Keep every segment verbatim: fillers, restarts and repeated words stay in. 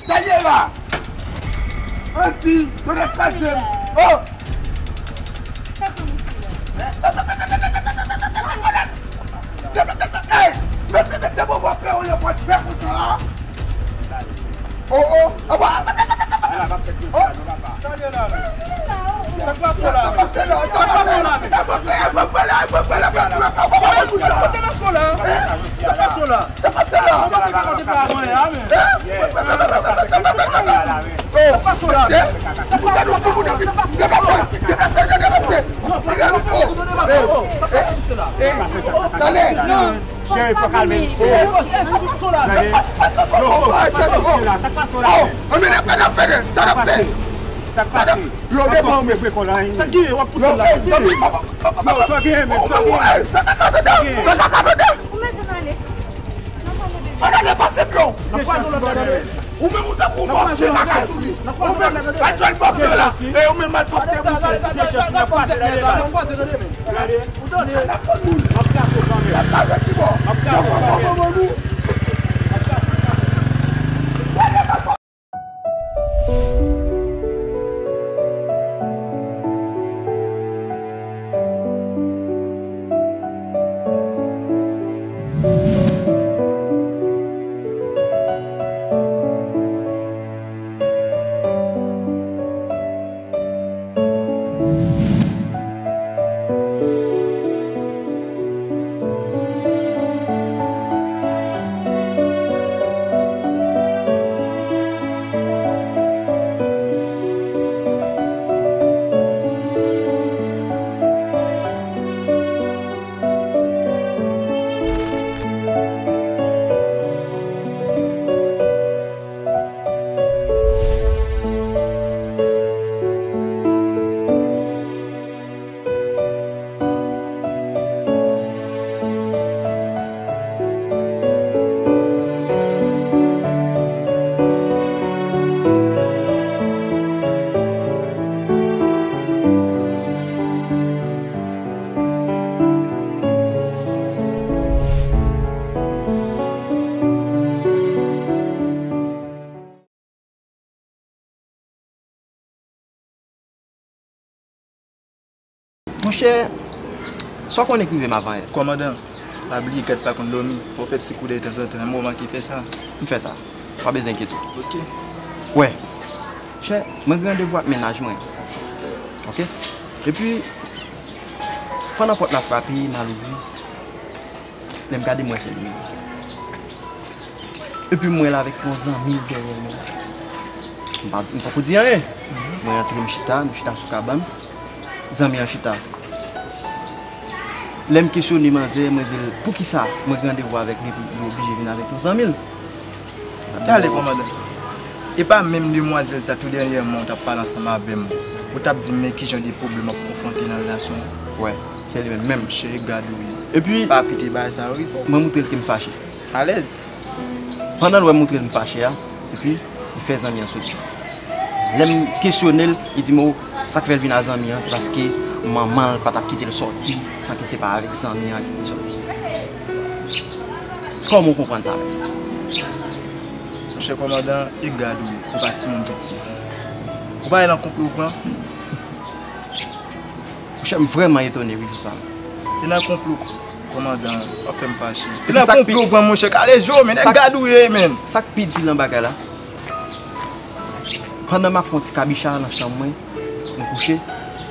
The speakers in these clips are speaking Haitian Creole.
Sa l ye la? Anti, yo te kraze m. Oh! Hey! Men, men, men, se bon, w ap fè yon lè pwòch fè konsa la. Oh, oh, oh, oh. Sa l ye la menm? Sa k pase la menm? Sa k pase la menm? Kote nan show la? Sa k pase la? Sa k pase la? Ou panse pa konte fè a manyen a menm? Sa k pase la menm? Sa k pase la menm? Deplase, deplase, deplase, deplase. Tire l. Oh, eh, eh, talè. Cheri, fò kalme misye. Tande? Yo, yo, sa k pase la? Sa k pase la? Oh, men, men, men, men, sa k pase? Sa k pase? Yo, devan ou menm. Sa k genyen, w ap pouse l la. Yo, sa k genyen, men, sa k genyen. Sa k genyen. Ou mete m ale. N ap ale, bebe. Gade pase blo. Ou menm ou tankou mò, se kaka sou li. Ou menm, pa jwenn bòkè la. E ou menm malpwòpte moute. Gade. Ou tande? N ap pran moun. N ap kraze w kanmenm. N ap kraze w kanmenm. Monchè, sa w konnen k rive m avan yè? Kòmandan, pa bliye gad pa konn dòmi. Fò w fè ti koudèy tanzantan. Yon moman ki fè sa. M fè sa. Pa bezwen enkyete w. Ok. Wè. Chè, mwen gen randevou ak mennaj mwen. Ok? Epi, pandan pòt la frape, m al ouvri. Lè m gade, m wè se li menm. Epi m wè l avèk yon zanmi l dèyè l menm. M pa di, m poko di anyen. Mwen antre, m chita, nou chita sou kabann. Zanmi an chita. Lè m kesyone manzè, mwen di l, poukisa mwen gen randevou avèk li, epi li oblije vin avèk yon zanmi l? Tale, kòmandan. E pa menm demwazèl sa, tou dènyèman, w t ap pale ansanm avè m. Ou t ap di m, men ki jan de pwoblèm w ap konfwonte nan relasyon an. Wè, se li menm, menm. Cheri, gad ou ye. Epi, pa kite bagay sa yo rive w. Mwen montre l ke m fache. Alèz. Pandan l wè m montre l m fache a, epi li fè zanmi an soti. Lè m kesyone l, li di m, o, sa k fè l vin a zanmi an, se paske manman l pa t ap kite l sòti san ke se pa avèk zanmi an li te sòti. Kòman w konprann sa menm? Monchè kòmandan, e gad ou ye, ou pa timoun piti. Ou pa wè nan konplo w pran? Monchè, m vrèman etone wi sou sa. E nan konplo, kòmandan, w ap fè m fache. E nan konplo, pran monchè, kale je w, men nèg gad ou ye, men. Sa k pi di lan bagay la, pandan m ap fè yon ti kabicha nan chanm mwen, m kouche,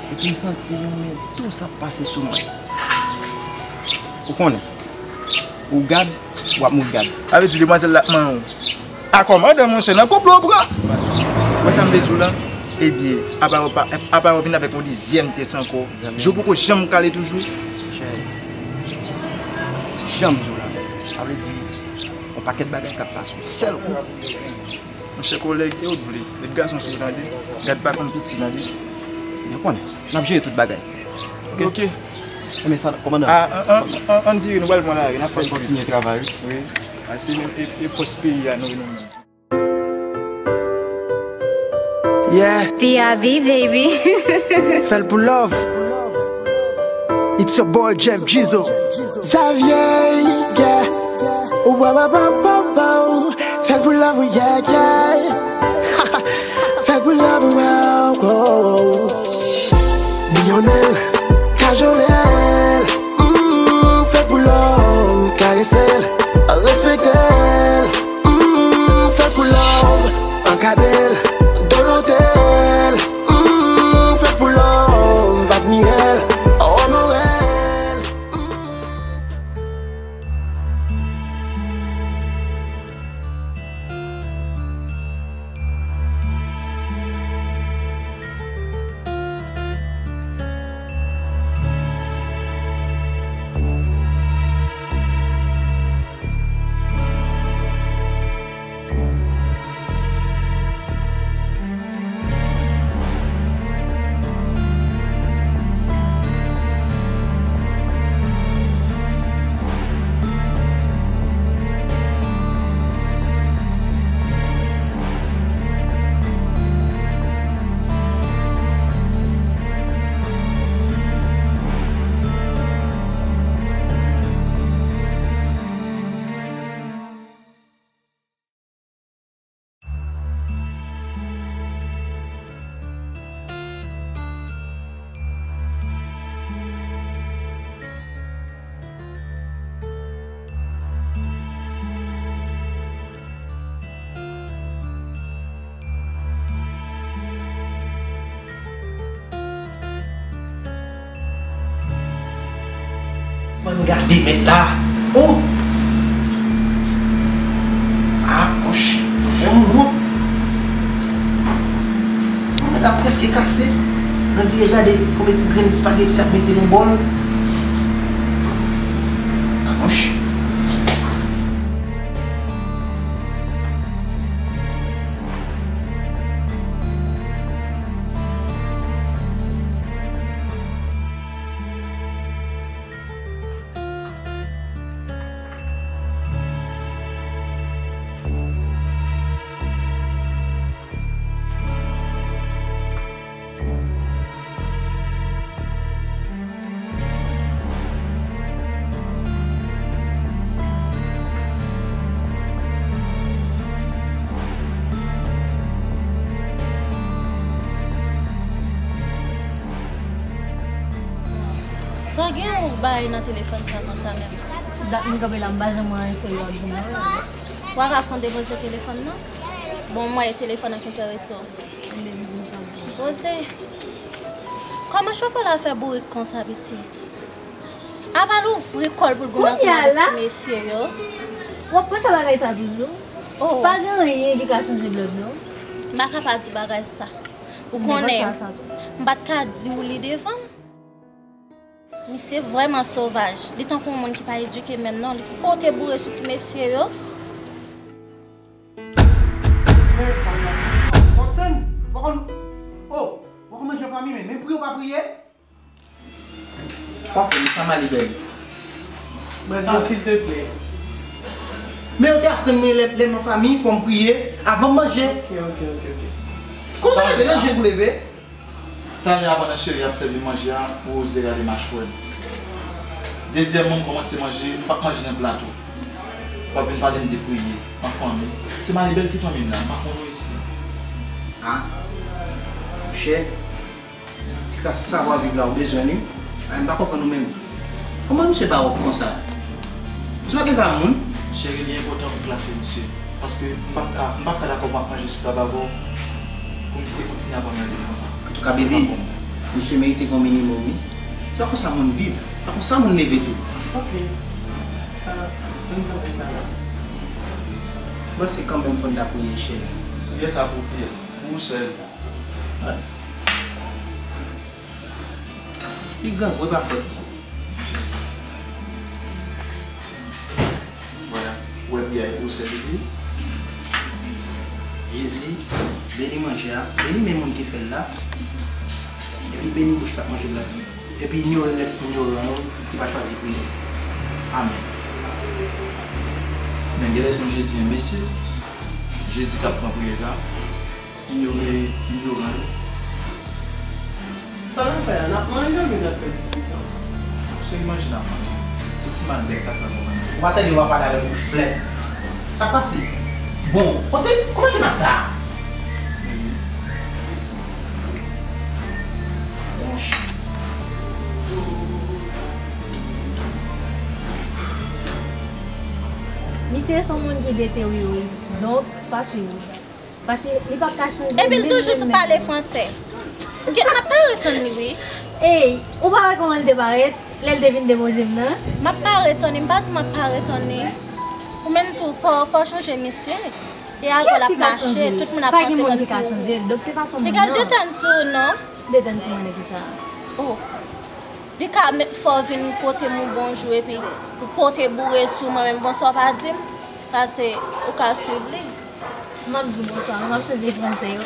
epi m santi yon men dous ap pase sou mwen. Ou konnen, ou gad, w ap mouri gad. Sa vle di demwazèl la ap manyen w. A kòmandan, monchè, nan konplo w pran. Wè sa m te di w lan? Ebyen, apa yo pa, apa yo vin avèk yon dezyèm tès ankò? Jou poko janm kale toujou? Monchè, janm di w la. Sa vle di, yon pakèt bagay k ap pase yon sèl kou. Monchè, kolèg, e ou t vle? Met gason sou ou, tande? Gad pa konn piti, tande? Yo konnen. N ap jere tout bagay. Ok? Ok. Enben sa, kòmandan. A, an, an, an, ann vire, nou pral pran lari, n ap fè l kontinye travay, wi. Wi. A se menm e, e fòs peyi a nou ye nou menm. Yeah. P I V, baby. Fè l pou love. It's your boy Jeff Jeezo. Xavier, yeah. Wow, wow, wow, wow, wow. Fè l pou love, yeah, yeah. Gade mèt la. Oh! Ah, monchè, nou fè m wont. Yon nèg ap prèske kase. Nan vire gade konbyen ti grenn espageti ap mete nan bòl. Ah, monchè. Sa gen yon bagay nan telefòn sa konsa menm? Dat m kanpe la, m pa janm wè anyen serye w ap di m non. W a ka fè yon depoze telefòn nan? Bon, mwen telefòn nan ki enterese w. Anben, m di m sa w di. Poze. Kòman chofè la fè bourik konsa, pitit? Apa l ouvri kò l pou l goumen ansanm avèk ti mesye yo? W ap panse a bagay sa toujou? Oh. Pa gen anyen ki ka chanje blòd non. M pa ka pa di w bagay sa. Ou konnen, m pa t ka di w li devan m. Misye vrèman sovaj. Li tankou yon moun ki pa edike menm non. Li pote boure sou ti mesye yo. Fò tann, fò konn, oh, fò konn manje an fanmi, men, men priye w pa priye. Fò konn sa Malibèl. Brandon, silteplè. Men yo te aprann mwen lè, lè m an fanmi, fò m priye avan m manje. Ok, ok, ok, ok. Kote w leve, nan je pou leve? Talè a pandan cheri ap sèvi manje a, Rose gade machwè m. Dezyèmman, m kòmanse manje, m p ap manje nan plato. W ap vin pale m de priye, an fanmi. Se Maribèl ki fanmi m la, m pa konn ou isi. Ah, monchè, se ti kras savwa viv la ou bezwen li. Ah, m pa konprann ou menm. Kòman misye ba w konsa? Misye pa t leve a moun? Cheri, li enpòtan pou klase misye. Paske m p ap ka, m p ap ka dakò pou m ap manje sou tab avè w, pou misye kontinye ap anmède m konsa. Antouka, baby, misye merite gen yon minimòm, wi. Se pa konsa moun viv. Se pa konsa moun leve tou. Ok. Sa, nou konprann sa la. Bon, se kanmenm fò n ta priye, cheri. Priyè sa pou pyès. Pou ou sèl. Li grangou, e pa fòt li. Vwala. Ou wè, biyay pou sèl li. Jezi, beni manje a, beni men moun ki fè l la, epi beni bouch k ap manje l la tou. Epi inyore rès inyoran yo ki pa chwazi priye. Amèn. Men gen lè se yon Jezi enbesil, Jezi k ap pran priyè sa. Inyore inyoran yo. Sa n ap fè a, n ap manje oubyen n ap fè diskisyon? Cheri, manje n ap manje. Se ti maltèt k ap pran kòmann. Ou pa tande w ap pale avèk bouch plen. Sa k pase? Bon, kote, kote ki nan sa? Bon, ch- Misye se yon moun ki deteryore, donk, pa swiv li. Paske li p ap ka chanje menm li menm. Epi l toujou sou pale fransè. Ou gen, m ap pare tann li, wi. Ey, ou pa wè kòman l te parèt lè l te vin depoze m nan? M ap pare tann li, m pa di m ap pare tann li. Ou menm tou, fò, fò w chanje misye. E avè l ap mache, tout moun ap panse kòmsi. Kiyès ki ka chanje l? Pa gen moun ki ka chanje l. Donk, se fason moun nan. Li ka detann sou ou, non? Detann sou mwen nan kisa? Oh. Li ka fè w vin pote m yon bonjou epi ou pote boure sou mwen menm bonswa w pa di m. Sa se ou ka swiv li. M ap di w bonswa, m ap chanje fransè yo.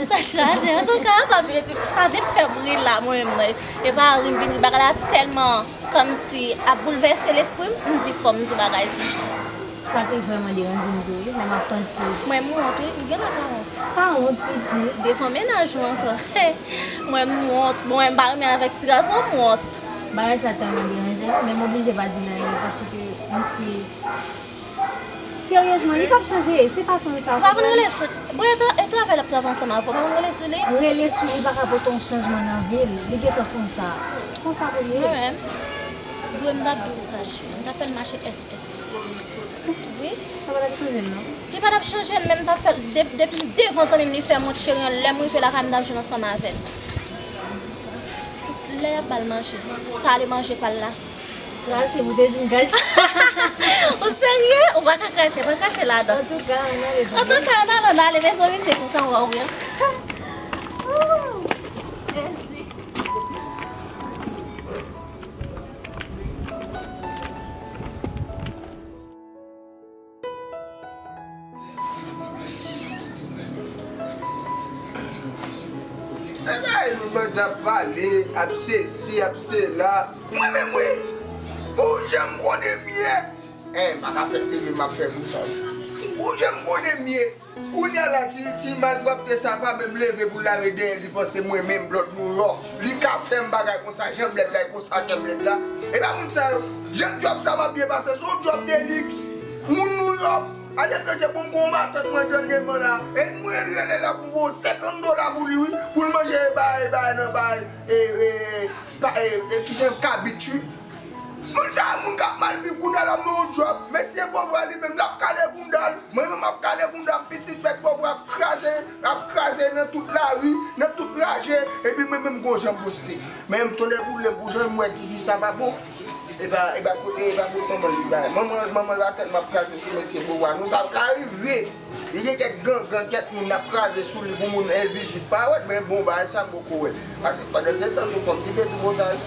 Tèt chaje, antouka, pa vin, pa vin fè bri la mwen menm non. E pa ri m vin ri, bagay la tèlman kòmsi ap boulvèse lespri m, m di fò m di w bagay sa. Sa te vrèman deranje m tou wi, men m ap panse. Mwen m wont wi, ou gentan pa wont. Pa wont pitit. Devan mennaj ou ankò. Mwen m wont, bon, mwen m pa renmen avèk ti gason, m wont. Bagay sa tèlman deranje m, men m oblije pa di l anyen paske misye, seryezman, li p ap chanje, se fason l sa. Ou pa konn rele sou, bon, e tra-, e travay l ap travay ansanm avè w, ou pa konn rele sou li? Rele sou li pa ka pote yon chanjman nan vi l, li gentan konsa. Konsa pou l ye. Mwen menm, dwe m t ap di w sa, cheri. M ta fè l mache S S. Wi. Sa pa t ap chanje l, non? Li pa t ap chanje l, men m t ap fè l de-, depi devan zanmi m, li fè m wont, cheri, lè m rive lakay, m t ap jwenn ansanm avè l. Lè y ap ba l manje, sale manje pa l la. Krache, ou te di m krache. Ou serye? Ou pa ka krache, pa krache ladan. Antouka, ann ale. Antouka, ann ale, ann ale, mezanmi, m te kontan wè w, wi. Mèsi. E bay nou bandi ap pale, ap sesi, ap sela. Mwen menm wi, ou janm konnen m ye. Eh, m pa ka fèt leve, m ap fè bri sa. Ou janm konnen m ye. Kounye a la, ti, ti malpwòpte sa pa menm leve pou l lave dèyè l, li panse mwen menm lòt Nouyòk. Li ka fè m bagay konsa, jan blèd la, e konsa kè blèd la. E pa moun sa yo. Jan djòb sa m ap byen pase, se yon djòb de liks. Moun Nouyòk, aletranje, bon, m gen yon matant mwen dènyèman la. E mwen rele la pou m voye senkant dola pou li, wi. Pou l manje, e bay, e bay, nan bay, e, e, pa, e, e, kijan, kabit, wi. Moun sa a, moun k ap mal viv kounye a la, m nan yon djòb. Mesye Bovwa li menm, l ap kale bounda l. Mwen menm, m ap kale bounda m. Pitit bèt Bovwa ap kraze, ap kraze nan tout lari, nan tout raje. Epi mwen menm, m gon jan m poste. Men m tonnè boule m pou jan m wè ti fi sa pa bon. E pa, e pa kote, e pa kote manman li bay. Manman, manman la tèlman ap kraze sou mesye Bovwa. Nou sa ka rive. Li gen kèk gangan, kèk moun ap kraze sou li pou moun envizib pa wè l, men bon, bagay sa m poko wè l. Paske pandan se tan, tout fanm kite tripotay.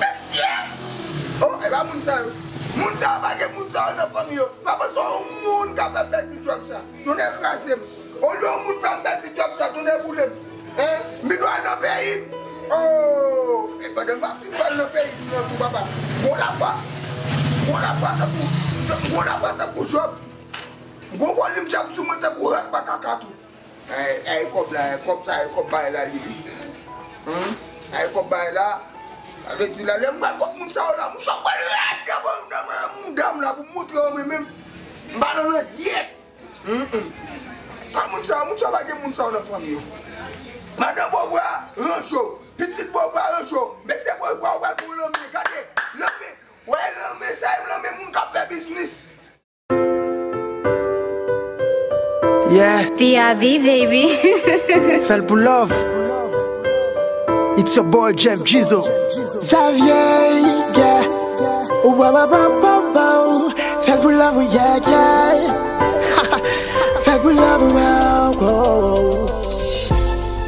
Mesye! Oh, e pa moun sa yo. Moun sa yo pa gen moun sa yo nan fanmi yo. Pa panse yon moun ka fè pèdi djòb sa. Tonnè kraze m. Olye yon moun fè m pèdi djòb sa, tonnè boule m. Hein? M vin al nan peyi m. Oh! E pandan m ap fin pral nan peyi m nan tou, papa. M gon lavwa. M gon lavwa tankou, m gon lavwa tankou Jòb. Gon volim djab sou mwen tankou rat pa kaka tou. Ay, ay, kòb la, ay, kòb sa, ay, kòb bagay la li ye. Hum? Ay, kòb bagay la. Sa vle di la, lè m pral kot moun sa yo la, mouche ap pral rèd nan mouda m la pou m montre yo mwen menm. M pa nan langyèt. Hum, hum. Kòm moun sa yo, moun sa yo pa gen moun sa yo nan fanmi yo. Madan Bovwa, ranje w. Pitit Bovwa, ranje w. Mesye Bovwa, w pral pou lanmen. Gade, lanmen. Wè lanmen sa, e lanmen moun k ap fè biznis. Yeah. P I V, baby. Fè l pou love. It's your boy Jeff Gizo. Xavier, yeah. Ou wa wa bam bam bam. Fè l pou love, yeah, yeah. Fè l pou love, wow, wow.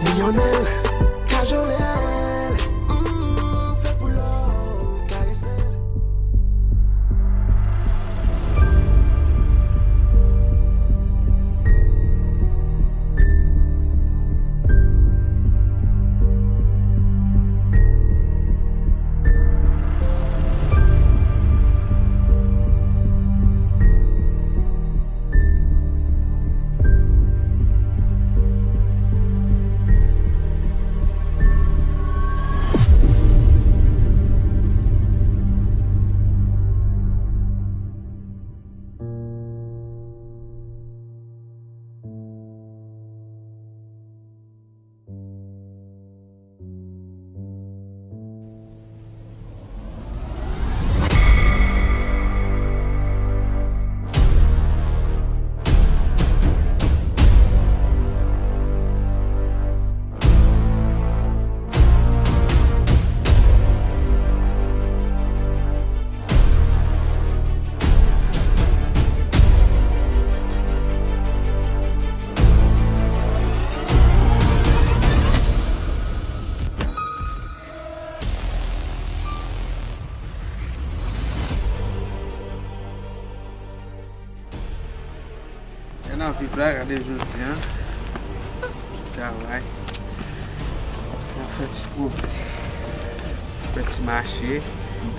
Milyonè, kajolè. Mm, fè l pou love, karese l. Gen nan viv la, gade jodi a. Travay. N ap fè ti pwovèb. Fè ti mache.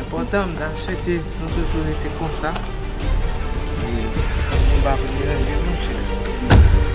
Enpòtan, m ta swete nou toujou rete konsa. E nou pa pou deranje nou, chè.